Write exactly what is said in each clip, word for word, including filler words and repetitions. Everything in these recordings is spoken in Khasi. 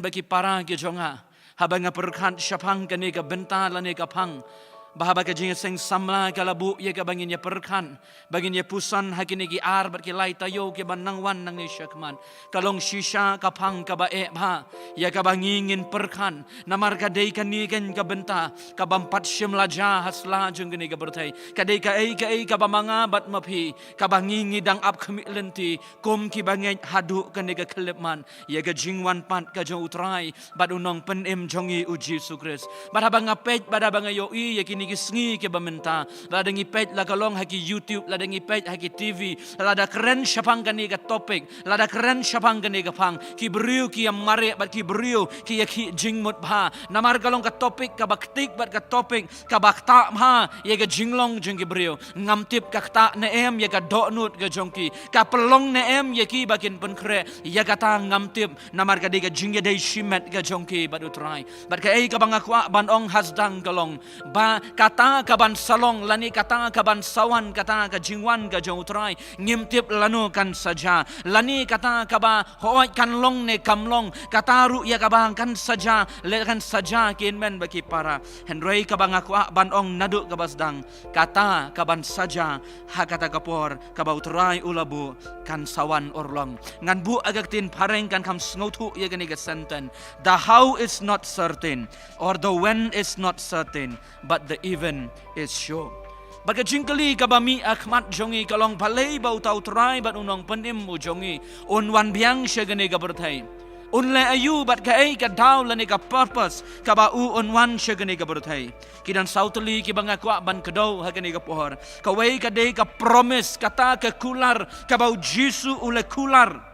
Ba ki para ki jong nga, haba nga pyrkhat shaphang kane ka bynta lane ka phang, ba haba ka jingïaseng samla ka la buh ïa kaba ngin ïa pyrkhat, ba ngin ïa puson ha kine ki ar bad ki lai taïew kiba nang wan nangne shakhmat, ka long shisha ka phang kaba eh bha ïa kaba ngi ngin pyrkhat. Namar ka dei kane kein ka bynta kabym pat shim la jia ha sla jong kane ka pyrthei. Ka dei kaei kaei kaba ma nga bad ma phi, kaba ngi ngi dang ap khmih lynti kum kiba ngeit haduh kane ka khyllipmat ïa ka jingwan pat ka jong U Trai bad U Nongpynim jong ngi U Jisu Khrist. Bad haba nga peit, bad haba nga ïohi ïa kine ki sngi kiba mynta, lada ngi peit la ka long ha ki YouTube, lada ngi peit ha ki TV, lada kren shaphang kane ka topic, lada kren shaphang kane ka phang, ki briew ki ïa mareh bad ki briew ki ïa khih jingmut bha. Namar ka long ka topic kaba ktik bad ka topic kaba ktah bha ïa ka jinglong jong ki briew. Ngam tip ka ktah ne em ïa ka dohnud ka jong ki, ka pynlong ne em ïa ki ba kin pynkhreh, ïa kata ngam tip. Namar ka dei ka jingïadei shimet ka jong ki bad U Trai. Bad kaei kaba nga kwah ban ong ha sdang ka long ba kata kaban sa long lane kata kaban sa wan, kata ka jingwan ka jong U Trai, ngim tip lano kan sa jia, lane kata kaba hooid kan long ne kam long, kata ruh ïa kaba kan sa jia, lane kan sa jia, ki hynmen bad ki para. Hynrei kaba nga kwah ban ong naduh kaba sdang, kata kaban sa jia ha kata ka por kaba U Trai u la buh kan sa wan urlong. Ngan buh ha ka ktien phareng, kan kham sngewthuh ïa kane ka sentence: "The how is not certain, or the when is not certain, but the even is sure." Bad ka jingkylli kaba mih ha khmat jong ngi ka long, balei ba uta U Trai bad U Nongpynim u jong ngi un wan biang sha kane ka pyrthei? Un leh aïu bad kaei ka daw lane ka purpose kaba u un wan sha kane ka pyrthei? Ki don saw tylli kiba nga kwah ban kdew ha kane ka por. Kawei ka dei ka promise, kata ka kular kaba U Jisu u la kular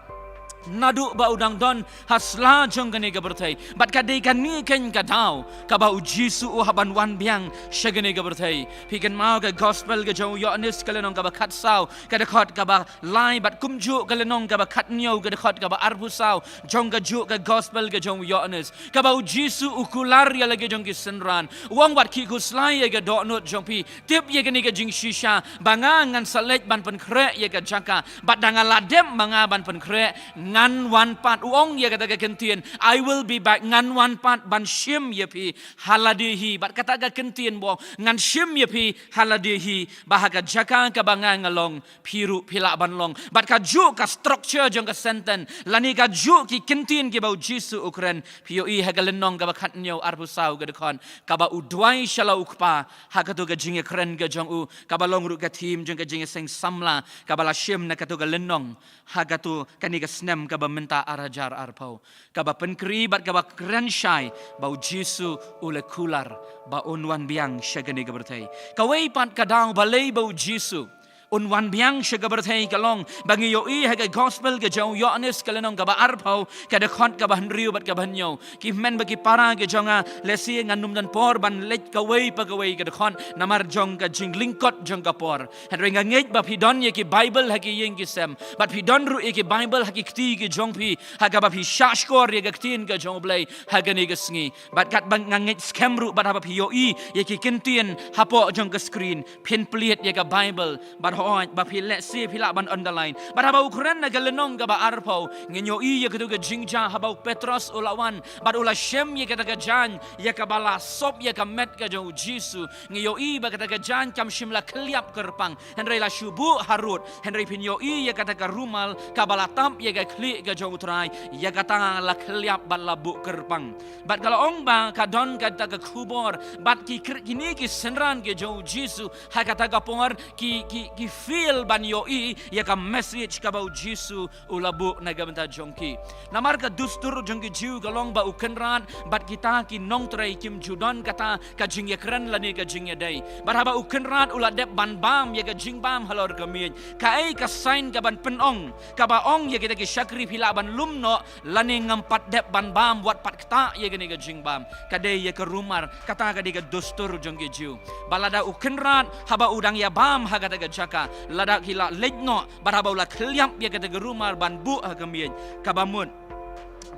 naduh ba u dang don ha sla jong kane ka pyrthei. Bad ka dei kane kein ka daw kaba U Jisu u hap ban wan biang sha kane ka pyrthei. Phi kynmaw ka gospel ka jong u Ïoannis ka lynnong kaba khatsaw, ka dkhot kaba lai, bad kumjuh ka lynnong kaba khathynñiew, ka dkhot kaba arphew saw jong kajuh ka gospel ka jong u Ïoannis, kaba U Jisu u kular ïa la ki jong ki synran, u ong, wat khie khuslai ïa ka dohnud jong phi, tip ïa kane ka jingshisha, ba nga ngan sa leit ban pynkhreh ïa ka jaka, bad da nga la dep ma nga ban pynkhreh, ngan wan pat. U ong ïa kata ka kyntien, "I will be back", ngan wan pat ban shim ïa phi ha lade hi. Bad kata ka kyntien ba ngan shim ïa phi ha lade hi, ba ha ka jaka kaba nga nga long, phi ruh phi lah ban long. Bad kajuh ka structure jong ka sentence lane kajuh ki kyntien kiba U Jisu u kren, phi ïohi ha ka lynnong kaba khathynñiew, arphew saw, ka dkhot, kaba u duwai sha la u Kpa ha kato ka jingïakren ka jong u, kaba long ruh ka theme jong ka jingïaseng samla kaba la shim na kato ka lynnong ha kato kane ka snem kaba mynta, ar hajar arphew, kaba pynkri bad kaba kren shai ba U Jisu u la kular ba un wan biang sha kane ka pyrthei. Kawei pat ka daw balei ba U Jisu un wan biang sha ka pyrthei ka long ba ngi ïohi ha ka gospel ka jong u Ïoannis ka lynnong kaba arphew, ka dkhot kaba hynriew bad kaba hynñiew. Ki hynmen bad ki para ki jong nga, lehse ngan ym don por ban leit kawei pa kawei ka dkhot namar jong ka jinglyngkot jong ka por. Hynrei nga ngeit ba phi don ïa ki Bible ha ki ïing ki sem, bad phi don ruh ïa ki Bible ha ki kti ki jong phi, ha kaba phi shahshkor ïa ka ktien ka jong U Blei ha kane ka sngi. Bad katba nga ngeit skhem ruh, bad haba phi ïohi ïa ki kyntien hapoh jong ka screen, phin plie ïa ka Bible, bad hooid ba phi lehse phi lah ban underline. Bad haba u kren na ka lynnong kaba arphew, ngin ïohi ïa kato ka jingjia haba u Petros u la wan bad u la shem ïa kata ka jaiñ ïa kaba la sop ïa ka met ka jong U Jisu. Ngi ïohi ba kata ka jaiñ kam shym la khylliap kyrpang, hynrei la shu buh harud. Hynrei phin ïohi ïa kata ka rumal kaba la tap ïa ka khlieh ka jong U Trai, ïa kata la khylliap bad la buh kyrpang. Bad ka la ong ba ka don kata ka khubor, bad ki kr-, kine ki synran ki jong U Jisu ha kata ka por ki, ki, ki fail ban ïohi ïa ka message kaba U Jisu u la buh na ka bynta jong ki. Namar ka dustur jong ki Jiw ka long ba u kynrad bad kita ki nongtrei kim ju don kata ka jingïakren lane ka jingïadei. Bad haba u kynrad u la dep ban bam ïa ka jingbam halor ka miej, kaei ka sign kaban pynong kaba ong ïa kita ki shakri, phi lah ban lum noh, lane ngam pat dep ban bam, wat pat ktah ïa kane ka jingbam? Ka dei ïa ka rumar, kata ka dei ka dustur jong ki Jiw. Ba lada u kynrad haba u dang ïa bam ha kata ka jaka, lada ki la leit noh, bad haba u la khylliap ïa kata ka rumar ban buh ha ka miej, kaba mut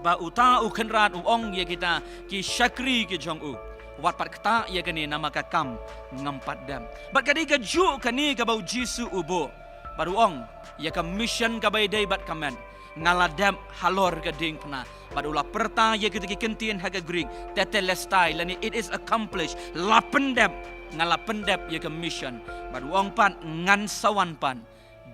ba uta u kynrad u ong ïa kita ki shakri ki jong u, wat pat ktah ïa kane namar ka kam ngam pat dep. Bad ka dei kajuh kane kaba U Jisu u buh, bad u ong ïa ka mission kaba ïadei bad ka met. nga la dep halor ka diengphna. Bad u la pyrta ïa kita ki kyntien ha ka Greek, tetelestai, lane it is accomplished, la pyndep, nga la pyndep ïa ka mission. Bad u ong pat, ngan sa wan pat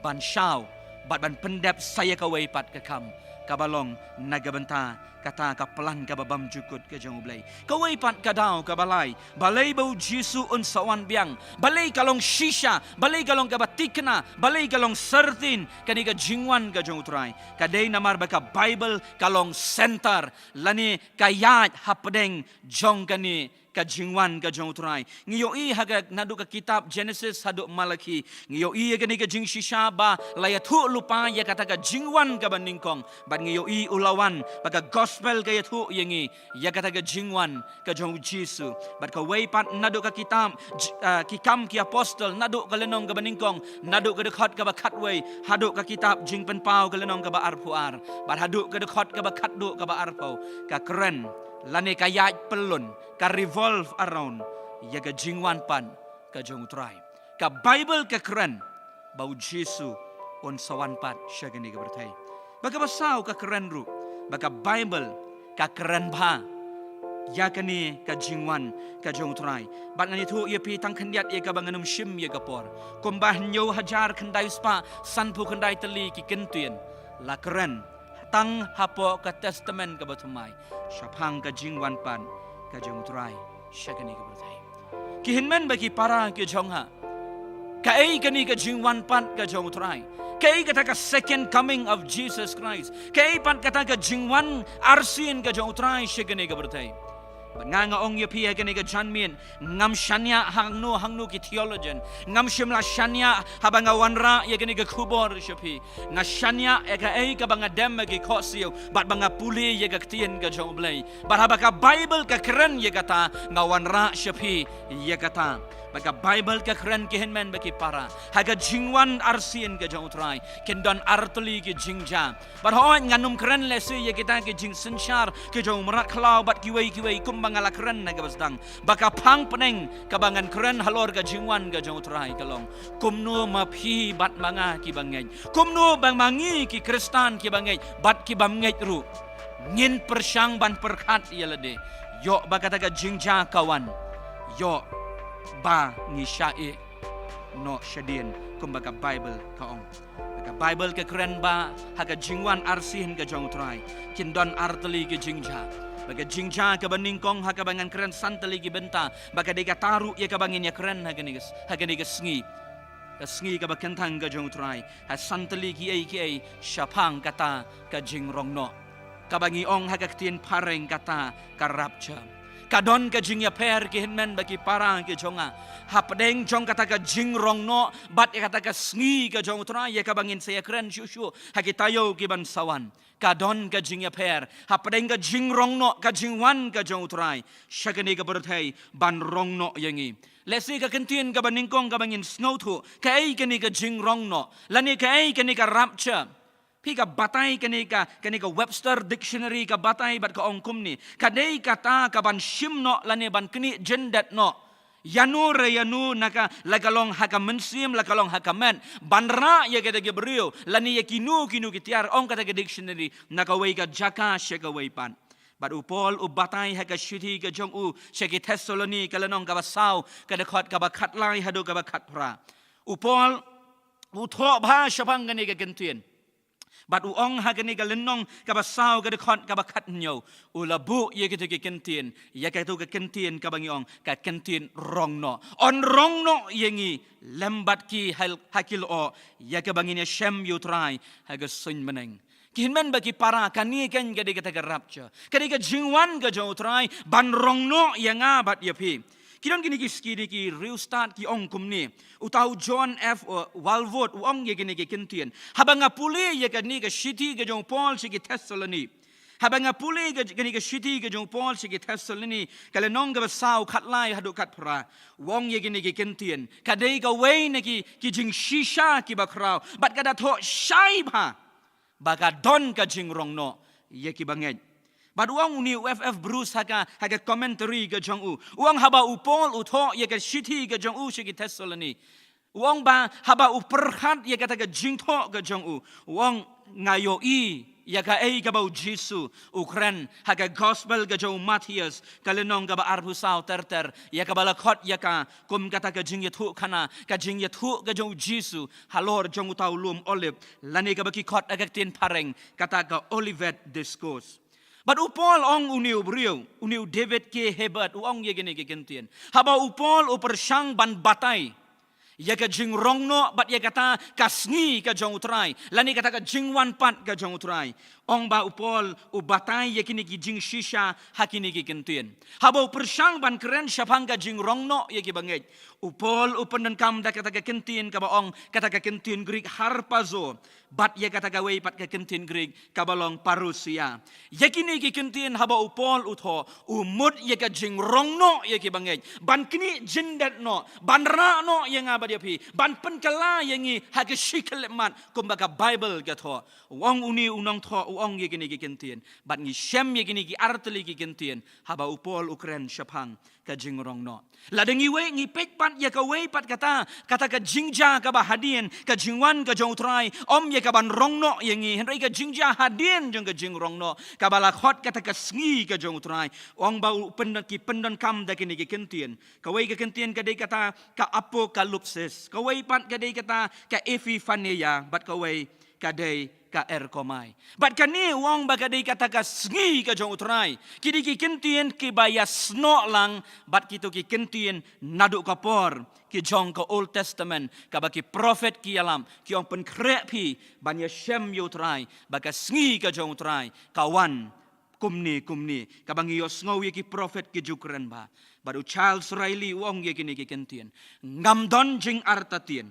ban shaw bad ban pyndep sa ïa kawei pat ka kam kaba long na ka bynta kata ka plan kaba bymjukut ka jong U Blei. Kawei pat ka daw kaba lai, balei ba U Jisu un sa wan biang, balei ka long shisha, balei ka long kaba tikna, balei ka long certain kane ka jingwan ka jong U Trai. Ka dei namar ba ka Bible ka long center lane ka ïaid hapdeng jong kane ka jingwan ka jong U Trai. Ngi ïohi ha ka, naduh ka kitab Genesis haduh Malaki, ngi ïohi ïa kane ka jingshisha ba la ïathuh lypa ïa kata ka jingwan kaba nyngkong. Bad ngi ïohi u la wan, ba ka gospel ka ïathuh ïa ngi ïa kata ka jingwan ka jong U Jisu. Bad kawei pat naduh ka kitab J-, ah, Ki Kam ki Apostol, naduh ka lynnong kaba nyngkong, naduh ka dkhot kaba khatwei haduh ka kitab Jingpynpaw ka lynnong kaba arphew ar, bad haduh ka dkhot kaba khatduh kaba arphew, ka kren lane ka ïaid pyllun, ka revolve around ïa ka jingwan pat ka jong U Trai. Ka Bible ka kren ba U Jisu un sa wan pat sha kane ka pyrthei. Bad kaba saw ka kren ruh ba ka Bible ka kren bha ïa kane ka jingwan ka jong U Trai. Bad ngan ïathuh ïa phi tang khyndiat ïa kaba ngan ym shim ïa ka por. Kumba hynñiew hajar khyndai spah sanphew khyndai tylli ki kyntien la kren tang hapoh ka Testament kaba thymmai shaphang ka jingwan pat ka jong U Trai sha kane ka pyrthei. Ki hynmen bad ki para ki jong nga, kaei kane ka jingwan pat ka jong U Trai? Kaei kata ka second coming of Jesus Christ? Kaei pat kata ka jingwan arsien ka jong U Trai sha kane ka pyrthei? Bad nga, nga ong ïa phi ha kane ka janmiet, ngam shaniah hangno hangno ki theologian. Ngam shym la shaniah haba nga wanrah ïa kane ka khubor sha phi. Nga shaniah ïa kaei kaba nga dem ha ki khohsiew bad ba nga pule ïa ka ktien ka jong U Blei. Bad haba ka Bible ka kren ïa kata, nga wanrah sha phi ïa kata. Bad ka Bible ka kren, ki hynmen bad ki para, ha ka jingwan arsien ka jong U Trai kin don artylli ki jingjia. Bad hooid, ngan ym kren lehse ïa kita ki jingsynshar ki jong u mrad khlaw bad kiwei kiwei kumba nga la kren ha kaba sdang. Bad ka phang pdeng kaba ngan kren halor ka jingwan ka jong U Trai ka long, kumno ma phi bad ma nga kiba ngeit, kumno ba ma ngi ki Khristan kiba ngeit bad kibym ngeit ruh, ngin pyrshang ban pyrkhat ïa lade, ïoh ba kata ka jingjia ka wan, ïoh ba ngi shah ïeh noh shadien kumba ka Bible ka ong. Ka Bible ka kren ba ha ka jingwan arsien ka jong U Trai kin don artylli ki jingjia. Bad ka jingjia kaba nyngkong ha kaba ngan kren san tylli ki bynta, bad ka dei kata ruh ïa kaba ngin ïa kren ha kane ka, ha kane ka sngi, ka sngi kaba kynthang ka jong U Trai, ha san tylli kiei kiei shaphang kata ka jingrong noh, kaba ngi ong ha ka ktien phareng kata ka rapture. Ka don ka jingïapher, ki hynmen bad ki para ki jong nga, hapdeng jong kata ka jingrong noh bad ïa kata ka sngi ka jong U Trai ïa kaba ngin sa ïa kren shuh shuh ha ki taïew kiban sa wan. Ka don ka jingïapher hapdeng ka jingrong noh, ka jingwan ka jong U Trai sha kane ka pyrthei ban rong noh ïa ngi. Lehse ka kyntien kaba nyngkong kaba ngin sngewthuh, kaei kane ka jingrong noh lane kaei kane ka rapture? Phi, ka batai kane ka, kane ka Webster Dictionary ka batai bad ka ong kumne: ka dei kata kaban shim noh lane ban knieh jyndet noh ïano re ïano, na ka, la ka long ha ka mynsiem, la ka long ha ka met, ban rah ïa kita ki briew lane ïa kino kino ki tiar, ong kata ka dictionary, na kawei ka jaka sha kawei pat. Bad u Paul u batai ha ka shithi ka jong u sha ki Thessaloni, ka lynnong kaba saw, ka dkhot kaba khatlai haduh kaba khatphra. U Paul u thoh bha shaphang kane ka kyntien. Bad u ong ha kane ka lynnong kaba saw, ka dkhot kaba khathynñiew, u la buh ïa kito ki kyntien, ïa kito ki kyntien kaba ngi ong ka kyntien rong noh. Un rong noh ïa ngi lem bad ki ha, ha ki lyoh ïa kaba ngin ïashem ïa U Trai ha ka suiñ bneng. Ki hynmen bad ki para, kane keiñ ka dei kata ka rapture, ka dei ka jingwan ka jong U Trai ban rong noh ïa nga bad ïa phi. Ki don kine ki, kine ki riewstad ki ong kumne. Uta u John F, uh, Walvoord u ong ïa kine ki kyntien. Haba nga pule ïa kane ka shithi ka jong u Paul sha ki Thessaloni, haba nga pule ïa kane ka shithi ka jong u Paul sha ki Thessaloni, ka lynnong kaba saw, khatlai haduh khatphra, u ong ïa kine ki kyntien, ka dei kawei na ki, ki jingshisha kiba khraw. Bad ka da thoh shai bha ba ka don ka jingrong noh ïa kiba ngeit. Bad u ong une u F F Bruce ha ka, ha ka commentary ka jong u, u ong haba u Paul u thoh ïa ka shithi ka jong u sha ki Thessaloni, u ong ba haba u pyrkhat ïa kata ka jingthoh ka jong u, u ong, nga ïohi Ïa kaei kaba u Jisu u kren ha ka gospel ka jong u Mathaios, ka lynnong kaba arphew saw ter ter, ïa kaba la khot ïa ka kum kata ka jingïathuhkhana, ka jingïathuh ka jong u Jisu halor jong uta u lum Olive, lane kaba ki khot ha ka ktien phareng kata ka Olivet Discourse. Bad u Paul ong une u briew, une u David K. Hibbert, u ong ïa kine ki kyntien. Haba u Paul u pyrshang ban batai ïa ka jingrong noh bad ïa kata ka sngi ka jong u Trai, lane kata ka jingwan pat ka jong u Trai, ong ba u Paul u batai ïa kine ki jingshisha ha kine ki kyntien. Haba u pyrshang ban kren shaphang ka jingrong noh ïa ki bangeit, u Paul u pyndonkam da kata ka kyntien kaba ong, kata ka kyntien Greek harpazo, bad ïa kata kawei pat ka kyntien Greek kaba long parousia. Ïa kine ki kyntien haba u Paul u thoh, u mut ïa ka jingrong noh ïa ki bangeit, ban knieh jyndet noh, ban rah noh ïa nga bad ïa phi, ban pynkylla ïa ngi ha ka shi khyllipmat, kumba ka Baibl ka thoh. U ong une u nongthoh, u ong ïa kine ki kyntien, bad ngi shem ïa kine ki artylli ki kyntien haba u Paul u kren shaphang ka jingrong noh. Lada ngi wei, ngi peit pat ïa kawei pat kata, kata ka jingjia kaba hadien, ka jingwan ka jong u Trai, ym ïa kaban rong noh ïa ngi, hynrei ka jingjia hadien jong ka jingrong noh, kaba la khot kata ka sngi ka jong u Trai. Ong ba u pyndon, ki pyndonkam da kine ki kyntien. Kawei ka kyntien ka dei kata ka apokalupsis, kawei pat ka dei kata ka epiphaneia, bad kawei ka dei ka erchomai. Bad kane u ong ba ka dei kata ka sngi ka jong u Trai. Ki dei ki kyntien kiba ïasnoh lang bad kito ki kyntien naduh ka por ki jong ka Old Testament, kaba ki prophet ki ïalam, ki ong pynkhreh phi ban ïashem ïa u Trai, ba ka sngi ka jong u Trai ka wan kumne kumne, kaba ngi ïohsngew ïa ki prophet ki ju kren bha. Bad u Charles Riley u ong ïa kine ki kyntien, ngam don jingartatien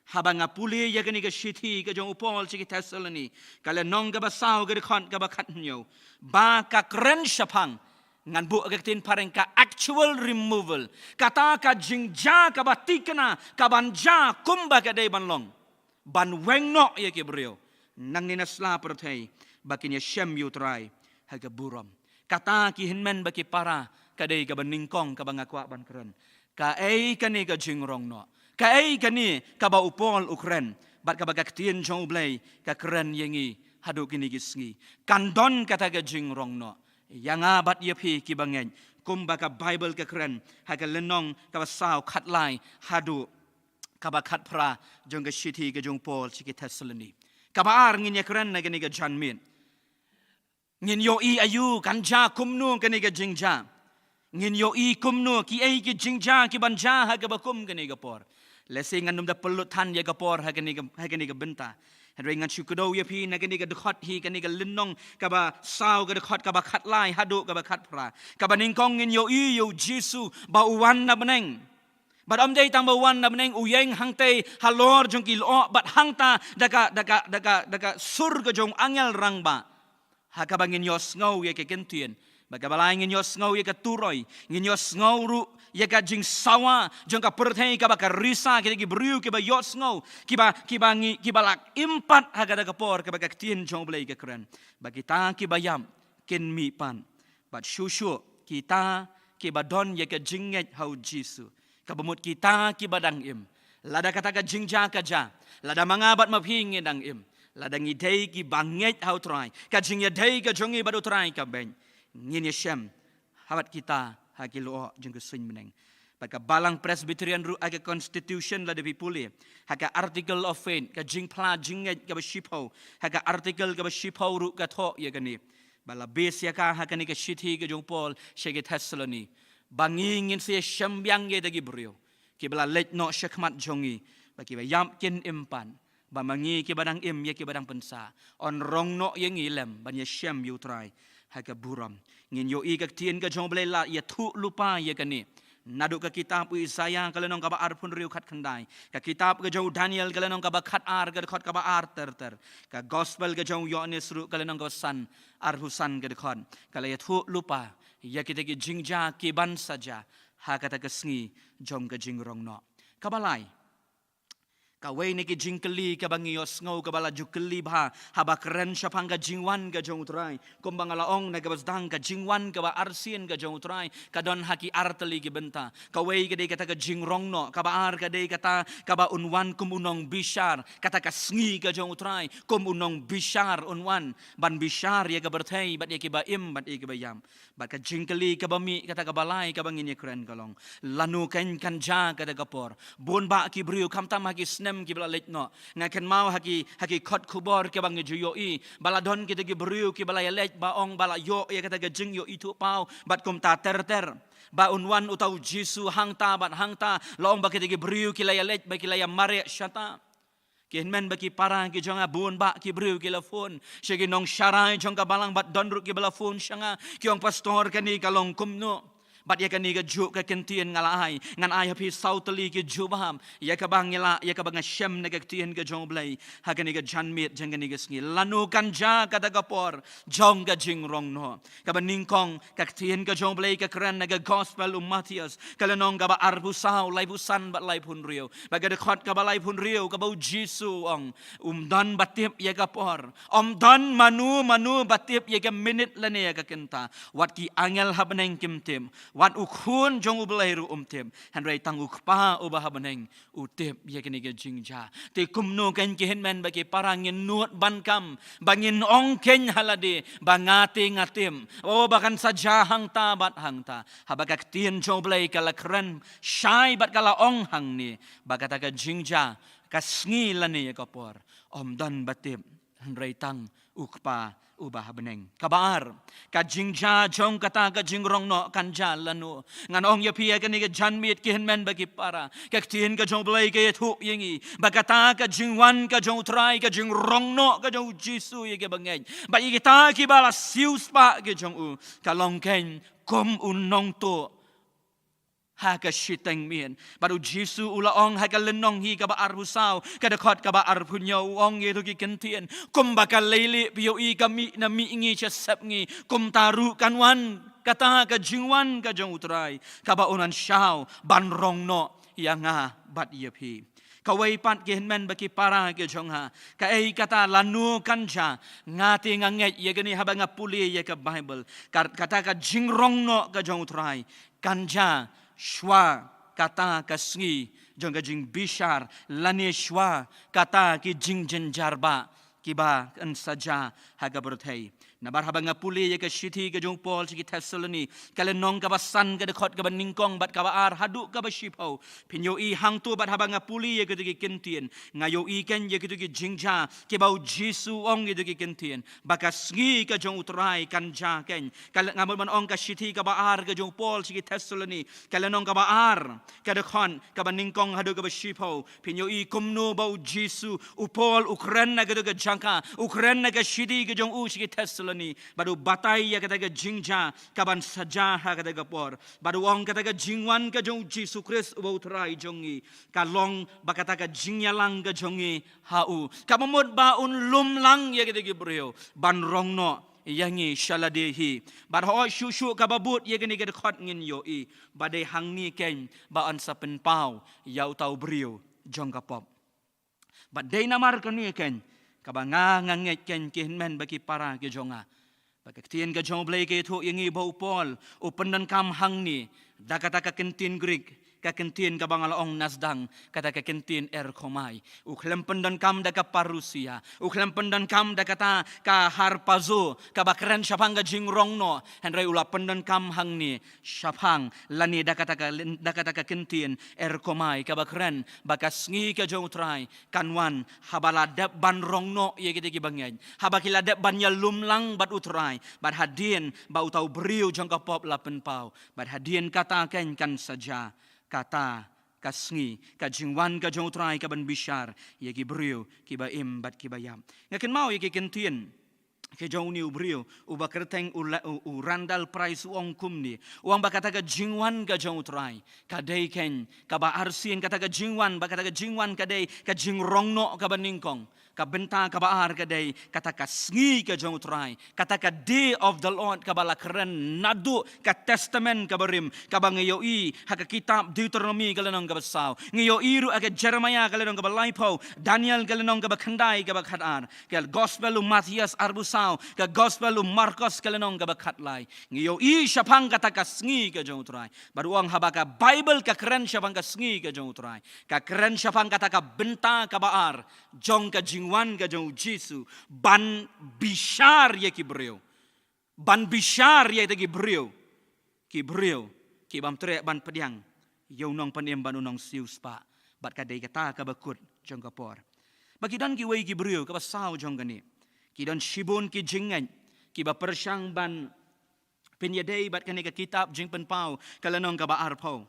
haba nga pule ïa kane ka shithi ka jong u Paul sha ki Thessaloni, ka lynnong kaba saw, ka dkhot kaba khathynñiew, ba ka kren shaphang, ngan buh ka ktien phareng, ka actual removal, kata ka jingjia kaba thikna, kaban jia kumba ka dei ban long, ban weng noh ïa ki briew nangne na sla pyrthei, ba kin ïashem ïa u Trai ha ka burom. Kata ki hynmen bad ki para, ka dei kaba nyngkong kaba nga kwah ban kren. Kaei kane ka jingrong noh? Kaei kane kaba u Paul u kren, bad kaba ka ktien jong u Blei ka kren ïa ngi haduh kine ki sngi? Kan don kata ka jingrong noh ïa nga bad ïa phi ki bangeit, kumba ka Baibl ka kren ha ka lynnong kaba saw, khatlai haduh kaba khatphra jong ka shithi ka jong u Paul sha ki Thessaloni. Kaba ar, ngin ïakren na kane ka janmiet. Ngin ïohi aïu, kan jia kumno kane ka jingjia? Ngin ïohi kumno, kiei ki jingjia kiban jia ha kaba kum kane ka por? Lehse ngan ym da pynlut than ïa ka por ha kane ka, ha kane ka bynta. Hynrei ngan shu kdew ïa phi na kane ka dkhot hi, kane ka lynnong kaba saw, ka dkhot kaba khatlai haduh kaba khatphra. Kaba nyngkong, ngin ïohi ïa u Jisu ba u wan na bneng. Bad ym dei tang ba u wan na bneng, u ïeng hangtei halor jong ki lyoh, bad hangta da ka, da ka, da ka, da ka sur ka jong u angel rangbah, ha kaba ngin ïohsngew ïa ka ktien. Bad kaba lai, ngin ïohsngew ïa ka turoi, ngin ïohsngew ruh ïa ka jingsawa jong ka pyrthei kaba ka risa, kita ki briew kiba ïohsngew, kiba, kiba ngi, kiba la im pat ha kata ka por kaba ka ktien jong u Blei ka kren. Bad kita kiba ïap kin mih pat. Bad shuh shuh kita kiba don ïa ka jingngeit ha u Jisu, kaba mut kita kiba dang im. Lada kata ka jingjia ka jia, lada ma nga bad ma phi ngi dang im, lada ngi dei kiba ngeit ha u Trai, ka jingïadei ka jong ngi bad u Trai ka beit, ngin ïashem ha bad kita ha ki lyoh jong ka suiñ bneng. Bad ka Balang Presbyterian ruh ha ka Constitution, lada phi pule ha ka Article of Faith, ka jingphla jingngeit kaba shiphew, ha ka article kaba shiphew ruh ka thoh ïa kane, ba la base ïa ka ha kane ka shithi ka jong u Paul sha ki Thessaloni, ba ngi ngin sa ïashem biang ïa kita ki briew kiba la leit noh shakhmat jong ngi, ba kiba ïap kin im pat, ba ma ngi kiba dang im, ïa kiba dang pynsah, yn rong noh ïa ngi lem ban ïashem ïa u Trai ha ka burom. Ngin ïohi ka ktien ka jong u Blei la ïathuh lypa ïa kane naduh ka kitab u Isaïah, ka lynnong kaba arphew hynriew, khatkhyndai, ka kitab ka jong u Daniel, ka lynnong kaba khatar, ka dkhot kaba ar ter ter, ka gospel ka jong u Ïoannis ruh, ka lynnong kaba san, arphew san ka dkhot, ka la ïathuh lypa ïa kita ki jingjia kiban sa jia ha kata ka sngi jong ka jingrong noh. Kaba lai, Kawei na ki jingkylli kaba ngi ïohsngew kaba la ju kylli bha haba kren shaphang ka jingwan ka jong U Trai. Kumba nga la ong na kaba sdang, ka jingwan kaba arsien ka jong U Trai ka don ha ki artylli ki bynta. Kawei ka dei kata ka jingrong noh, kaba ar ka dei kata kaba un wan kum u nongbishar, kata ka sngi ka jong U Trai kum u nongbishar un wan ban bishar ïa ka pyrthei bad ïa kiba im bad ïa kiba ïap. Bad ka jingkylli kaba mih, kata kaba lai kaba ngin ïa kren ka long, lano kan kan jia kata ka por? Bun bah ki briew, khamtam ha ki snem kiba la leit noh, nga kynmaw ha ki, ha ki khot khubor kiba ngi ju ïohi ba la don kita ki briew kiba la ïaleit ba ong ba la ïoh ïa kata ka jingïohi thuh paw bad kumta ter ter. Ba un wan uta U Jisu hangta bad hangta, la ong ba kita ki briew ki la ïaleit ba ki la ïa mareh shata. Ki hynmen bad ki para ki jong nga, bun bah ki briew ki la phone sha ki nongsharai jong ka balang bad don ruh kiba la phone sha nga, ki ong, Pastor, kane ka long kumno? Bad ïa kane ka juh ka ktien nga la ai, ngan ai ha phi saw tylli ki jubab ïa kaba ngi la, ïa kaba nga shem na ka ktien ka jong U Blei ha kane ka janmiet jong kane ka sngi. Lano kan jia kata ka por jong ka jingrong noh? Kaba nyngkong, ka ktien ka jong U Blei ka kren na ka Gospel u Mathaios, ka lynnong kaba arphew saw, laiphew san bad laiphew hynriew. Bad ka dkhot kaba laiphew hynriew, kaba U Jisu u ong, ym don ba tip ïa ka por, ym don mano mano ba tip ïa ka minit lane ïa ka kynta. Wat ki angel ha bneng kim tip, wat U Khun jong U Blei ruh um tip, hynrei tang U Kpa uba ha bneng u tip ïa kane ka jingjia. Te kumno kan, ki hynmen bad ki para, ngin nud ban kam ba ngin ong kan ha lade ba nga te nga tip, oh, ba kan sa jia hangta bad hangta, haba ka ktien jong U Blei ka la kren shai bad ka la ong hangne ba kata ka jingjia, ka sngi lane ïa ka por, ym don ba tip, hynrei tang U Kpa uba ha bneng. Kaba ar, ka jingjia jong kata ka jingrong noh kan jia lano? Ngan ong ïa phi ha kane ka janmiet, ki hynmen bad ki para, ka ktien ka jong U Blei ka ïathuh ïa ngi ba kata ka jingwan ka jong U Trai, ka jingrong noh ka jong U Jisu ïa kiba ngeit bad ïa kita kiba la siewspah ki jong u, ka long kan kum u nongtuh ha ka shiteng miet. Bad U Jisu u la ong ha ka lynnong hi kaba arphew saw, ka dkhot kaba arphew hynñiew, u ong ïa kito ki ktien, kumba ka leilieh phi ïohi ka mih na mihngi sha sepngi, kumta ruh kan wan kata ka jingwan ka jong U Trai, kaba un wan shaw ban rong noh ïa nga bad ïa phi. Kawei pat, ki hynmen bad ki para ki jong nga, kaei kata, lano kan jia? Nga te nga ngeit ïa kane haba nga pule ïa ka Baibl. Ka, kata ka jingrong noh ka jong U Trai kan jia shuwa kata ka sngi jong ka jingbishar lane shuwa kata ki jingjynjar bah kiba kan sa jia ha ka pyrthei. Namar haba nga pule ïa ka shithi ka jong u Paul sha ki Thessaloni, ka lynnong kaba san, ka dkhot kaba nyngkong bad kaba ar haduh kaba shiphew, phin ïohi hangto, bad haba nga pule ïa kito ki ktien, nga ïohi kan ïa kito ki jingjia kiba U Jisu u ong ïa kito ki ktien ba ka sngi ka jong U Trai kan jia kan. Ka, nga mut ban ong, ka shithi kaba ar ka jong u Paul sha ki Thessaloni, ka lynnong kaba ar, ka dkhot kaba nyngkong haduh kaba shiphew, phin ïohi kumno ba U Jisu, u Paul u kren na kata ka jaka, u kren na ka shithi ka jong u sha ki Thessaloni, bad u batai ïa kata ka jingjia kaban sa jia ha kata ka por. Bad u ong, kata ka jingwan ka jong U Jisu Khrist uba U Trai jong ngi, ka long ba kata ka jingïalang ka jong ngi ha u, kaba mut ba un lum lang ïa kita ki briew ban rong noh ïa ngi sha lade hi. Bad hooid, shuh shuh kaba bud ïa kane ka dkhot ngin ïohi ba dei hangne kan ba yn sa pynpaw ïa uta u briew jong ka pop. Bad dei namar kane kan kaba nga, nga ngeit kan, ki hynmen bad ki para ki jong nga, ba ka ktien ka jong U Blei ka ïathuh ïa ngi ba u Paul u pyndonkam hangne da kata ka kyntien Greek, ka kyntien kaba nga la ong na sdang, kata ka kyntien erchomai. U khlem pyndonkam da ka parousia, u khlem pyndonkam da kata ka harpazo kaba kren shaphang ka jingrong noh, hynrei u la pyndonkam hangne shaphang lane da kata ka lyn-, da kata ka kyntien erchomai, kaba kren ba ka sngi ka jong U Trai kan wan haba la dep ban rong noh ïa kita kiba ngeit, haba ki la dep ban ïalum lang bad U Trai, bad hadien ba uta u briew jong ka pop la pynpaw, bad hadien kata kan, kan sa jia kata ka sngi, ka jingwan ka jong U Trai kaban bishar ïa ki briew kiba im bad kiba ïap. Nga kynmaw ïa ki kyntien ka jong une u briew uba kyrteng u la-, u, u Randall Price, u ong kumne, u ong ba kata ka jingwan ka jong U Trai ka dei kan kaba arsien, kata ka jingwan, ba kata ka jingwan ka dei ka jingrong noh kaba nyngkong, Ka bynta kaba ar ka dei kata ka sngi ka jong U Trai, kata ka day of the Lord kaba la kren naduh ka Testament kaba rim, kaba ngi ïohi ha ka kitab Deuteronomi ka lynnong kaba saw. Ngi ïohi ruh ha ka Jeremiah ka lynnong kaba laiphew, Daniel ka lynnong kaba khyndai, kaba khatar, ka Gospel u Matthias arphew saw, ka Gospel u Markos ka lynnong kaba khatlai. Ngi ïohi shaphang kata ka sngi ka jong U Trai. Bad u ong haba ka Bible ka kren shaphang ka sngi ka jong U Trai, ka kren shaphang kata ka bynta kaba ar jong ka jingwan ka jong U Jisu ban bishar ïa ki briew. Ban bishar ïa kita ki briew. Ki briew ki bym treh ban pdiang ïa u nongpynim bad u nongsiew spah. Bad ka dei kata kaba kut jong ka por. Ba ki don kiwei ki briew, kaba saw jong kane. Ki don shibun ki jingngeit kiba pyrshang ban pynïadei bad kane ka kitab Jingpynpaw ka lynnong kaba arphew.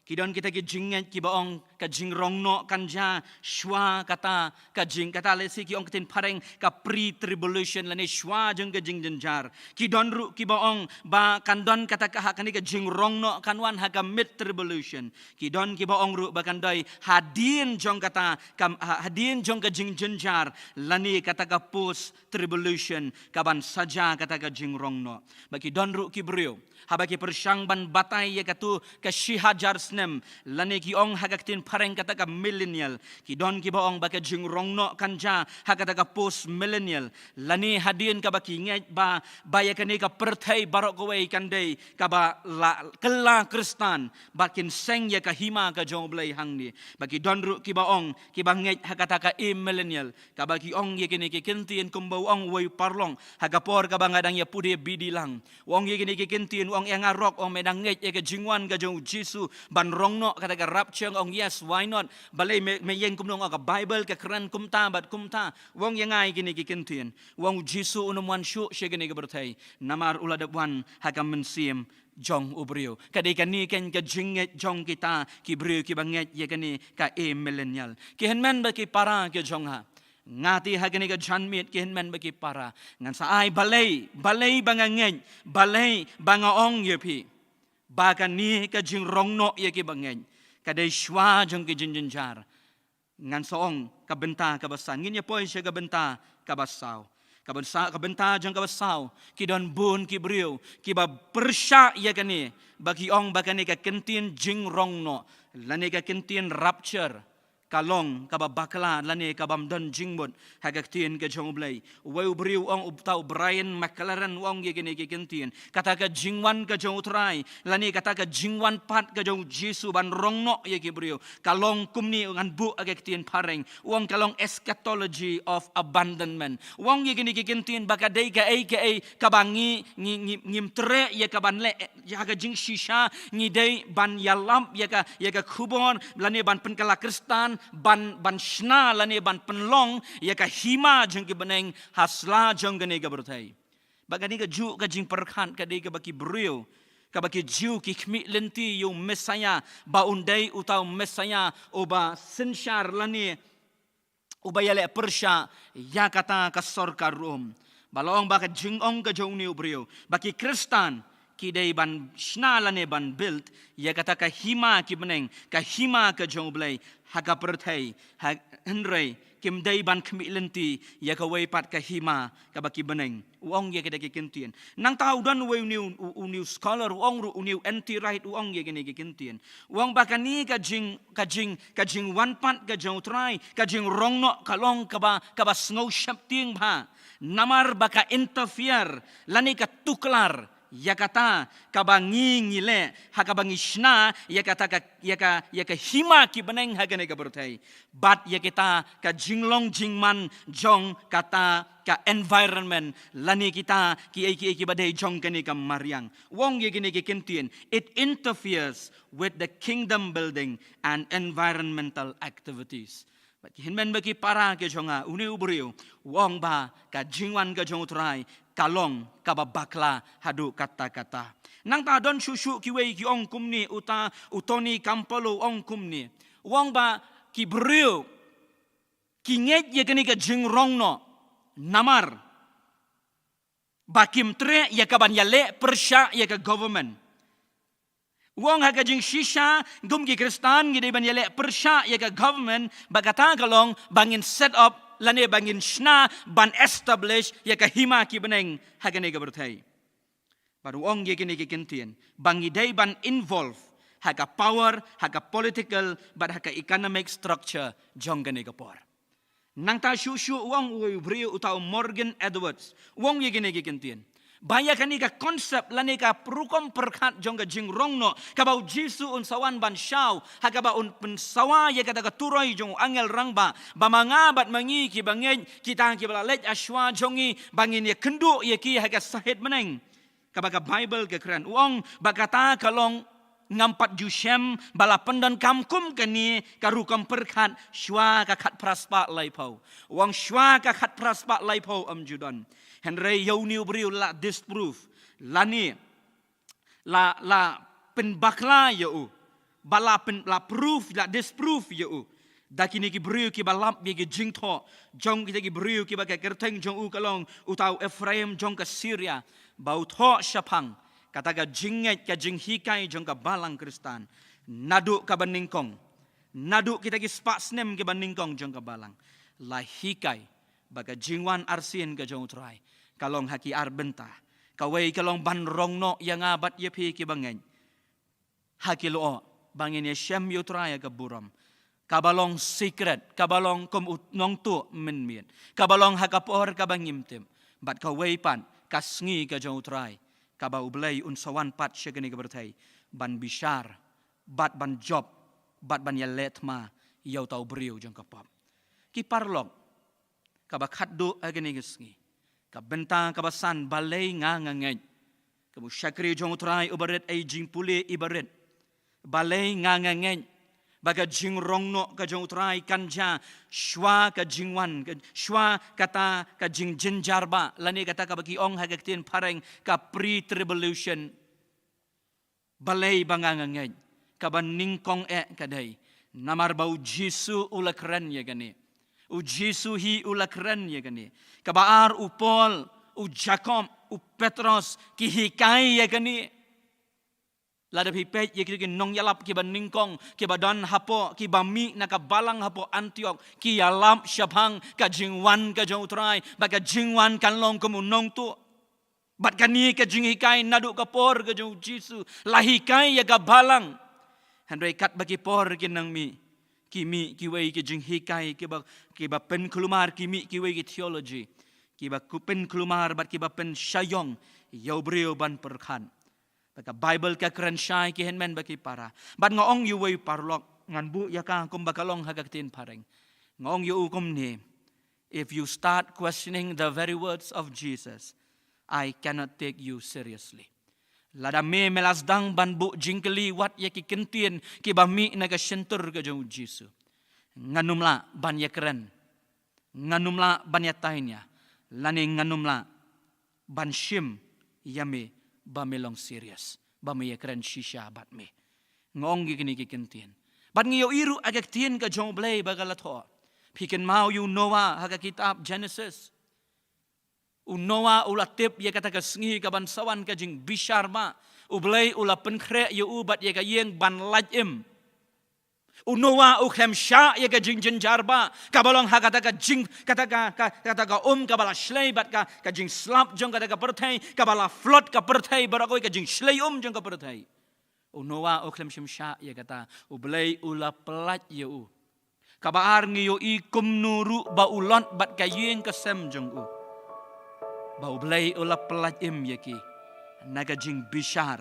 Ki don kita ki jingngeit kiba ong ka jingrong noh kan jia shuwa kata ka jing, kata lehse ki ong ka ktien phareng ka pre-tribulation lane shuwa jong ka jingjynjar. Ki don ruh kiba ong ba kan don kata ka, ha kane ka jingrong noh kan wan ha ka mid-tribulation. Ki don kiba ong ruh ba kan dei hadien jong kata ka, ha-, hadien jong ka jingjynjar lane kata ka post tribulation, kaban sa jia kata ka jingrong noh. Ba ki don ruh ki briew, haba ki pyrshang ban batai ïa katu ka shi hajar snem, lane ki ong ha ka ktien phareng kata ka millennial. Ki don kiba ong ba ka jingrong noh kan jia ha kata ka post millennial, lane hadien kaba ki ngeit ba, ba ïa kane ka pyrthei baroh kawei kan dei kaba la kylla Khristan, ba kin seng ïa ka hima ka jong U Blei hangne. Ba ki don ruh kiba ong, kiba ngeit ha kata ka amillennial, kaba ki ong ïa kine ki ktien kumba u ong uwei u paralok ha ka por kaba nga dang ïa pule bidi lang. U ong ïa kine ki ktien, u ong ïa nga ruh, u ong me dang ngeit ïa ka jingwan ka jong U Jisu ban rong noh, kata ka rapture, u ong yes, why not? Balei me, me ïeng kumno, u ong ka Bible ka kren kumta bad kumta. U ong ïa nga ïa kine ki ktien. U ong U Jisu un ym wan shuh sha kane ka pyrthei, namar u la dep wan ha ka mynsiem jong u briew. Ka dei kane keiñ ka jingngeit jong kita ki briew kiba ngeit ïa kane ka amillennial. Ki hynmen bad ki para ki jong nga, nga te ha kane ka janmiet, ki hynmen bad ki para, ngan sa ai balei, balei ba nga ngeit, balei ba nga ong ïa phi ba kane ka jingrong noh ïa kiba ngeit ka dei shuwa jong ka jingjynjar. Ngan sa ong ka bynta kaba san. Ngin ïa poi sha ka bynta kaba saw. Ka bynta, ka bynta jong kaba saw, ki don bun ki briew kiba pyrshah ïa kane, ba ki ong ba kane ka ktien jingrong noh lane ka ktien rapture ka long kaba bakla lane ka bym don jingmut ha ka ktien ka jong U Blei. Uwei u briew u ong, uta u Brian McLaren, u ong ïa kine ki ktien, kata ka jingwan ka jong U Trai lane kata ka jingwan pat ka jong U Jisu ban rong noh ïa ki briew, ka long kumne, ngan buh ha ka ktien phareng, u ong ka long eschatology of abandonment. U ong ïa kine ki ktien ba ka dei kaei kaei kaba ngi, ngi, ngi, ngim treh ïa kaban leh ïa ka jingshisha, ngi dei ban ïalap ïa ka, ïa ka khubor lane ban pynkylla Khristan, ban, ban shna lane ban pynlong ïa ka hima jong ki bneng ha sla jong kane ka pyrthei. Ba kane kajuh ka jingpyrkhat ka dei kaba ki briew, kaba ki Jiw ki khmih lynti ïa u Messiah, ba un dei uta u Messiah uba synshar lane uba ïaleh pyrshah ïa kata ka sorkar Rom. Ba la ong ba ka jingong ka jong une u briew ba ki Khristan ki dei ban shna lane ban build ïa kata ka hima ki bneng, ka hima ka jong U Blei ha ka pyrthei, ha, hynrei kim dei ban khmih lynti ïa kawei pat ka hima kaba ki bneng. U ong ïa kita ki ktien. Nangta u don uwei u new, u, u new scholar, u ong ruh, u new N T Wright, u ong ïa kine ki ktien. U ong ba kane ka jing, ka jing, ka jingwan pat ka jong U Trai, ka jingrong noh ka long kaba, kaba sngew sheptieng bha. Namar ba ka interfere lane ka tuklar ïa kata kaba ngi, ngi leh, ha kaba ngi shna ïa kata ka, ïa ka, ïa ka hima ki bneng ha kane ka pyrthei. Bad ïa kita ka jinglong jingman jong kata ka environment lane kita kiei kiei kiba dei jong kane ka mariang. U ong ïa kine ki ktien, it interferes with the kingdom building and environmental activities. Bad ki hynmen bad ki para ki jong nga, une u briew u ong ba ka jingwan ka jong U Trai ka long kaba bakla haduh katta katta. Nangta don shuh shuh kiwei ki ong kumne, uta u Tony Campolo u ong kumne. U ong ba ki briew ki ngeit ïa kane ka jingrong noh namar ba kim treh ïa kaban ïaleh pyrshah ïa ka government. U ong ha ka jingshisha, kum ki Khristan ngi dei ban ïaleh pyrshah ïa ka government, ba kata ka long ba ngin set up lane ba ngin shna ban establish ïa ka hima ki bneng ha kane ka pyrthei. Bad u ong ïa kine ki kyntien ba ngi dei ban involve ha ka power, ha ka political bad ha ka economic structure jong kane ka por. Nangta shuh shuh u ong uwei u briew uta u Morgan Edwards, u ong ïa kine ki kyntien ba ïa kane ka concept lane ka rukom pyrkhat jong ka jingrong noh kaba u Jisu un sa wan ban shaw, ha kaba un pynsawa ïa kata ka turoi jong u angel rangbah, ba ma nga bad ma ngi kiba ngeit, kita kiba la leit ha shuwa jong ngi, ba ngin ïakynduh ïa ki ha ka sahit bneng. Kaba ka Baibl ka kren, u ong ba kata ka long, ngam pat ju shem ba la pyndonkam kum kane ka rukom pyrkhat shuwa ka khatphra spah laiphew. U ong shuwa ka khatphra spah laiphew ym ju don. Hynrei ïa une u briew la disprove lane la, la pynbakla ïa u, ba la pyn, la proof, la disprove ïa u da kine ki briew kiba lap ïa ki jingthoh jong kita ki briew kiba ka kyrteng jong u ka long uta u Ephraim jong ka Syria, ba u thoh shaphang kata ka jingngeit, ka jinghikai jong ka balang Khristan naduh kaba nyngkong, naduh kita ki spah snem kiba nyngkong jong ka balang. La hikai ba ka jingwan arsien ka jong u Trai ka long ha ki ar bynta. Kawei ka long ban rong noh ïa nga bad ïa phi kiba ngeit ha ki lyoh, ba ngin ïashem ïa u Trai ha ka burom, kaba long secret, kaba long kum u nongtuh mynmiet, kaba long ha ka por kaba ngim tip. Bad kawei pat ka sngi ka jong u Trai, kaba U Blei un sa wan pat sha kane ka pyrthei ban bishar bad ban jop bad ban ïaleh thma ïa uta u briew jong ka pop. Ki paralok, kaba khatduh ha kane ka sngi, ka bynta kaba san, balei nga nga ngeit? Kum u shakri jong u Trai uba rit, ai jingpule iba rit, balei nga nga ngeit ba ka jingrong noh ka jong u Trai kan jia shuwa ka jingwan, ka, shuwa kata ka jingjynjar ba, lane kata kaba ki ong ha ka ktien phareng ka pre-tribulation? Balei ba nga nga ngeit? Kaba nyngkong eh ka dei namar ba u Jisu u la kren ïa kane. U Jisu hi u la kren ïa kane. Kaba ar, u Paul, u Jakob, u Petros ki hikai ïa kane. Lada phi peit ïa kito ki nongïalap kiba nyngkong kiba don hapoh, kiba mih na ka balang hapoh Antiok, ki ïalap shaphang ka jingwan ka jong u Trai, ba ka jingwan kan long kum u nongtuh. Bad kane ka jinghikai naduh ka por ka jong u Jisu la hikai ïa ka balang. Hynrei katba ki por ki nang mih, ki mih kiwei ki jinghikai kiba, kiba pynkulmar, ki mih kiwei ki theology kiba ku pynkulmar bad kiba pynshah ïong ïa u briew ban pyrkhat. Ba ka Baibl ka kren shai, ki hynmen bad ki para. Bad nga ong ïa uwei u paralok, ngan buh ïa ka kumba ka long ha ka ktien phareng. Nga ong ïa u kumne: "If you start questioning the very words of Jesus, I cannot take you seriously." Lada me me la sdang ban buh jingkylli wat ïa ki kyntien kiba mih na ka shyntur ka jong u Jisu, ngan ym lah ban ïakren, ngan ym lah ban ïatai nia, lane ngan ym lah ban shim ïa me ba me long serious, ba me ïakren shisha bad me. Nga ong ïa kine ki kyntien. Bad ngi ïohi ruh ha ka ktien ka jong U Blei ba ka la thoh. Phi kynmaw ïa u Noah ha ka kitab Genesis? U Noah u la tip ïa kata ka sngi kaban sa wan ka jingbishar ba. U Blei u la pynkhreh ïa u bad ïa ka ïing ban lait im. U Noah u khlem shah ïa ka jingjynjar ba kaba long ha kata ka jing, kata ka, ka, kata ka um kaba la shlei bad ka, ka jingslap jong kata ka pyrthei, kaba la flood ka pyrthei baroh kawei, ka jingshlei um jong ka pyrthei. U Noah u khlem shym shah ïa kata. U Blei u la pyllait ïa u. Kaba ar, ngi ïohi kumno ruh ba u Lot bad ka ïing ka sem jong u, ba U Blei u la pyllait im ïa ki na ka jingbishar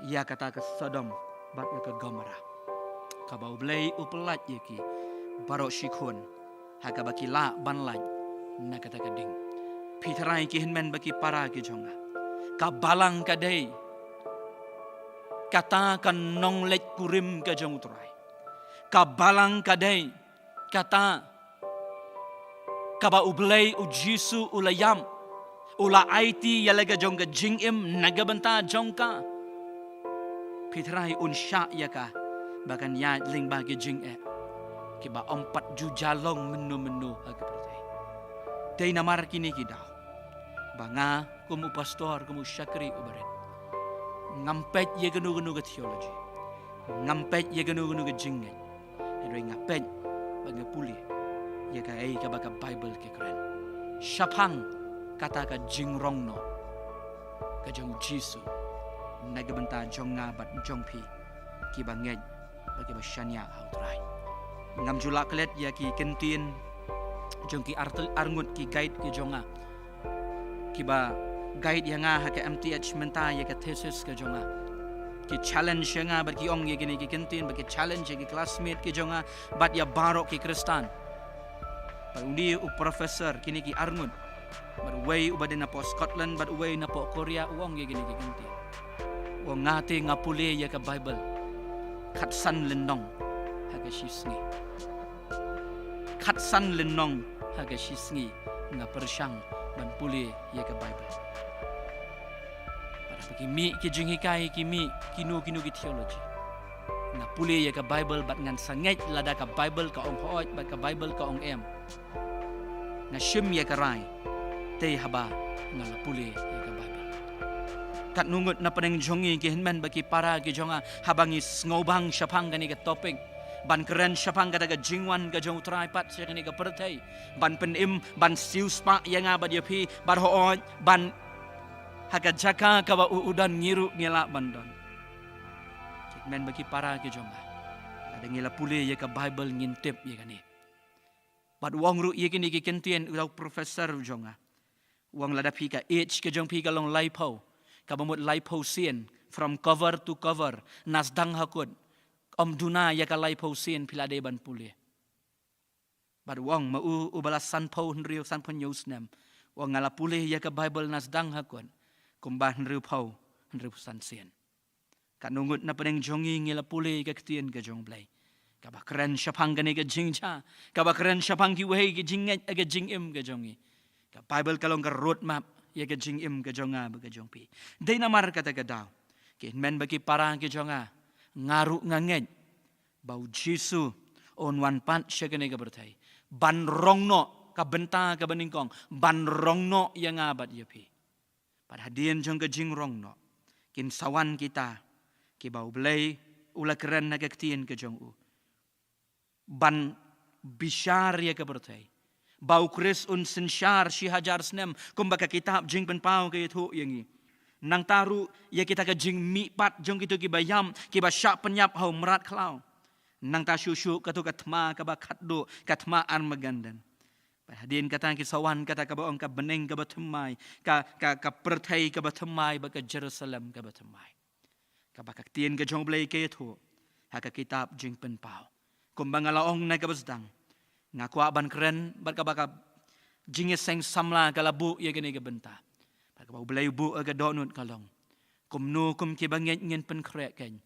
ïa kata ka Sodom bad ïa ka Gomorrah. Kaba U Blei u pyllait ïa ki baroh shi khun ha kaba ki lah ban lait na kata ka ding. Phi trai, ki hynmen bad ki para ki jong nga, ka balang ka dei kata ka nongleit kurim ka jong U Trai. Ka balang ka dei kata kaba U Blei, u Jisu u la ïap, u la aiti ïa la ka jong ka jingim na ka bynta jong ka. Phi trai, un shah ïa ka ba kan ïaid lyngba ki jingeh kiba ym pat ju jia long mynno mynno ha ka pyrthei. Dei namar kine ki daw ba nga kum u pastor, kum u shakri uba rit, ngam peit ïa kano kano ka theology, ngam peit ïa kano kano ka jingngeit. Hynrei nga peit bad nga pule ïa kaei kaba ka Baibl ka kren shaphang kata ka jingrong noh ka jong u Jisu na ka bynta jong nga bad jong phi kiba ngeit bad kiba shaniah ha u Trai. Ngam ju lah klet ïa ki kyntien jong ki artel arngut ki guide ki jong nga kiba guide ïa nga ha ka M T H mynta ïa ka thesis ka jong nga. Ki challenge ïa nga bad ki ong ïa kine ki kyntien bad ki challenge ïa ki classmate ki jong nga bad ïa baroh ki Khristan. Bad undi u professor kine ki arngut bad uwei uba dei napoh Scotland bad uwei napoh Korea u ong ïa kine ki kyntien. U ong nga te nga pule ïa ka Baibl khatsan lynnong ha ka shisngi. Khatsan lynnong ha ka shisngi nga pyrshang ban pule ïa ka Baibl. Bad haba ki mih ki jinghikai ki mih kino kino ki theology, nga pule ïa ka Baibl bad ngan sa ngeit lada ka Baibl ka ong hooid bad ka Baibl ka ong em. Nga shim ïa ka rai te haba nga la pule ïa ka Baibl. Katno ngut na pdeng jong ngi ki hynmen bad ki para ki jong nga haba ngi sngewbang shaphang kane ka topic ban kren shaphang kata ka jingwan ka jong u Trai pat sha kane ka pyrthei ban pynim ban siewspah ïa nga bad ïa phi bad hooid ban ha ka jaka kaba u u don ngi ruh ngi lah ban don. Ki hynmen bad ki para ki jong nga, lada ngi la pule ïa ka Baibl ngin tip ïa kane. Bad u ong ruh ïa kine ki kyntien u dei u professor u jong nga. U ong lada phi ka age ka jong phi ka long laiphew, kaba mut laiphew sien, from cover to cover, na sdang ha kut, ym duna ïa ka laiphew sien phi la dei ban pule. Bad u ong ma u uba la sanphew hynriew sanphew hynñiew snem, u ong nga la pule ïa ka Baibl na sdang ha kut kumba hynriewphew hynriewphew san sien. Katno ngut na pdeng jong ngi ngi la pule ka ktien ka jong u Blei kaba kren shaphang kane ka jingjia, kaba kren shaphang kiwei ki jingngeit, ka jingim ka jong ngi. Ka Baibl ka long ka road map ïa ka jingim ka jong nga bad ka jong phi. Dei namar kata ka daw, ki hynmen bad ki para ki jong nga, nga ruh nga ngeit ba u Jisu un wan pat sha kane ka pyrthei ban rong noh ka bynta kaba nyngkong, ban rong noh ïa nga bad ïa phi. Bad hadien jong ka jingrong noh kin sa wan kita kiba u Blei u la kren ha ka ktien ka jong u ban bishar ïa ka pyrthei, ba u Khrist un synshar shi hajar snem kumba ka kitab Jingpynpaw ka ïathuh ïa ngi. Nangta ruh ïa kita ka jingmihpat jong kito kiba ïam, kiba shah pynïap ha u mrad khlaw. Nangta shuh shuh kato ka thma kaba khatduh, ka thma Armageddon. Bad hadien kata ki sa wan kata kaba ong ka bneng kaba thymmai, ka, ka, ka pyrthei kaba thymmai bad ka Jerusalem kaba thymmai, kaba ka ktien ka jong u Blei ka ïathuh ha ka kitab Jingpynpaw. Kumba nga la ong na kaba sdang, nga kwah ban kren bad kaba ka jingïaseng samla ka la buh ïa kane ka bynta. Bad kaba u Blei u buh ha ka dohnud ka long, kumno kum kiba ngeit ngin pynkhreh kein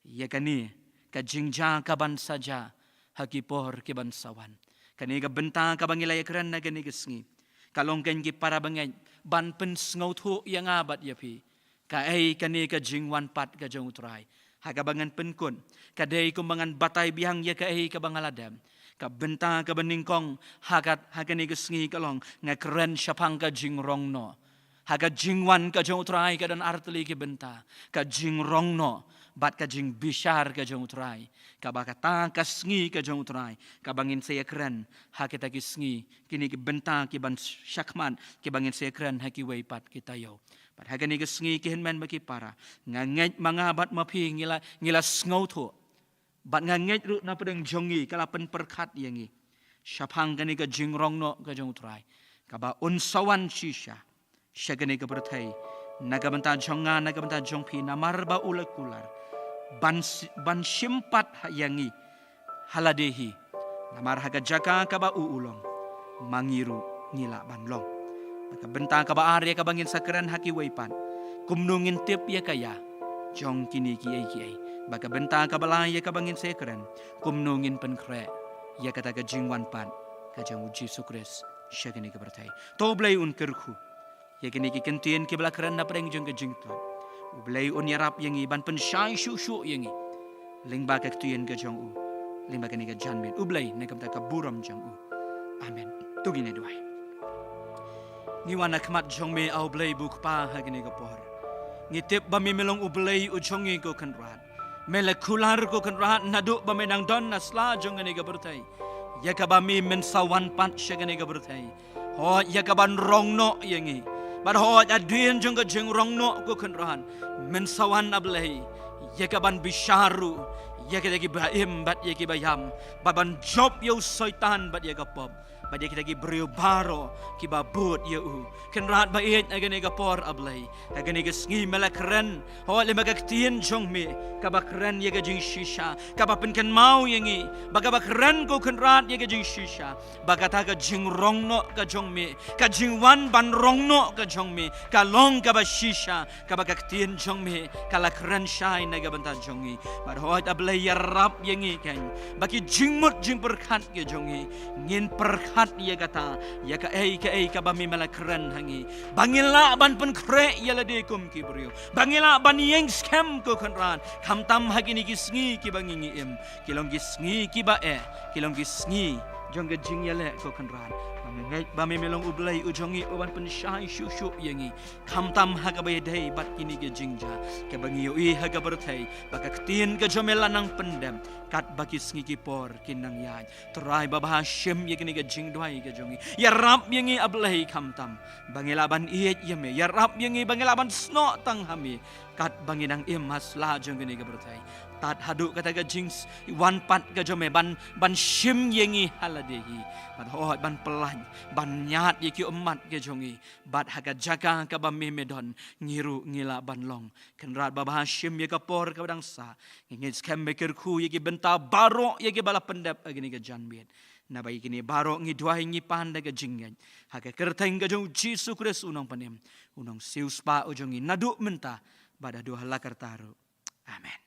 ïa kane ka jingjia kaban sa jia ha ki por kiban sa wan. Kane ka bynta kaba ngi la ïakren ha kane ka sngi ka long kein ki para bangeit ban pynsngewthuh ïa nga bad ïa phi kaei kane ka jingwan pat ka jong u Trai. Ha kaba ngan pynkut, ka dei kumba ngan batai biang ïa kaei kaba nga la dep. Ka bynta kaba nyngkong ha ka, ha kane ka sngi ka long nga kren shaphang ka jingrong noh. Ha ka jingwan ka jong u Trai ka don artylli ki bynta, ka jingrong noh bad ka jingbishar ka jong u Trai. Kaba kata ka sngi ka jong u Trai kaba ngin sa ïakren ha kita ki sngi, kine ki bynta kiban shakhmat kiba ngin sa ïakren ha kiwei pat ki taïew. Bad ha kane ka sngi ki hynmen bad ki para, nga ngeit ma nga bad ma phi ngi la, ngi la sngewthuh. Bad nga ngeit ruh na pdeng jong ngi ka la pynpyrkhat ïa ngi shaphang kane ka jingrong noh ka jong u Trai kaba un sa wan shisha sha kane ka pyrthei na ka bynta jong nga, na ka bynta jong phi, namar ba u la kular ban si-, ban shim pat ha ïa ngi ha lade hi. Namar ha ka jaka kaba u u long, ma ngi ruh ngi lah ban long. Bad ka bynta kaba ar ïa kaba ngin sa kren ha kiwei pat, kumno ngin tip ïa ka ïa jong kine kiei kiei. Bad ka bynta kaba lai ïa kaba ngin sa ïakren, kumno ngin pynkhreh ïa kata ka jingwan pat ka jong u Jisu Khrist sha kane ka pyrthei. To u Blei un kyrkhu ïa kine ki kyntien kiba la kren na pdeng jong ka jingtlot. U Blei un ïarap ïa ngi ban pynshai shuh shuh ïa ngi lyngba ka ktien ka jong u, lyngba kane ka janmiet. U Blei na ka bynta ka burom jong u. Amen. To ngin ïa duwai. Ngi wan ha khmat jong me, A U Blei ba u Kpa, ha kane ka por. Ngi tip ba me, me long U Blei u jong ngi, ko Kynrad. Me la kular, ko Kynrad, naduh ba me nang don na sla jong kane ka pyrthei. ïa kaba me men sa wan pat sha kane ka pyrthei. Hooid, ïa kaban rong noh ïa ngi. Bad hooid, hadien jong ka jingrong noh, ko Kynrad, men sa wan, A Blei, ïa kaban bishar ruh ïa kita kiba im bad ïa kiba ïam, bad ban jop ïa u Soitan bad ïa ka pop, bad ïa kita ki briew baroh kiba bud ïa u. Kynrad ba ïeit, ha kane ka por, A Blei, ha kane ka sngi me la kren, hooid, lem bad ka ktien jong me kaba kren ïa ka jingshisha, kaba pynkynmaw ïa ngi, ba kaba kren, ko Kynrad, ïa ka jingshisha, ba kata ka jingrong noh ka jong me, ka jingwan ban rong noh ka jong me, ka long kaba shisha, kaba ka ktien jong me ka la kren shai na ka bynta jong ngi. Bad hooid, A Blei, ïarap ïa ngi, khein ba ki jingmut jingpyrkhat ki jong ngi, ngin pyrkhat ïa kata, ïa kaei kaei kaba me me la kren ha ngi, ba ngin lah ban pynkhreh ïa lade kum ki briew, ba ngin lah ban ïeng skhem, ko Kynrad, khamtam ha kine ki sngi kiba ngi ngi im, ki long ki sngi kiba eh, ki long ki sngi jong ka jingïaleh, ko Kynrad. Ba me ngeit ba me me long U Blei u jong ngi, uban pynshai shuh shuh ïa ngi, khamtam ha kaba ïadei bad kine ki jingjia kaba ngi ïohi ha ka pyrthei, ba ka ktien ka jong me la nang pyndep, katba ki sngi ki por kin nang ïaid. Trai babha, shim ïa kane ka jingduwai ka jong ngi, ïarap ïa ngi, A Blei, khamtam ba ngi lah ban ïeit ïa me, ïarap ïa ngi ba ngi lah ban snoh tang ha me, katba ngi nang im ha sla jong kane ka pyrthei, tad haduh kata ka jingwan pat ka jong me ban, ban shim ïa ngi ha lade hi, bad hooid, ban pyllait, ban ñiad ïa ki ummat ki jong ngi, bad ha ka jaka kaba me me don, ngi ruh ngi lah ban long. Kynrad babha, shim ïa ka por kaba dang sah. Ngi ngeit skhem me kyrkhu ïa ki bynta baroh ïa kiba la pyndep ha kane ka janmiet. Naba ïa kine baroh ngi duwai ngi pan da ka jingngeit ha ka kyrteng ka jong U Jisu Khrist, U Nongpynim, U Nongsiewspah u jong ngi, naduh mynta bad haduh hala karta ruh. Amen.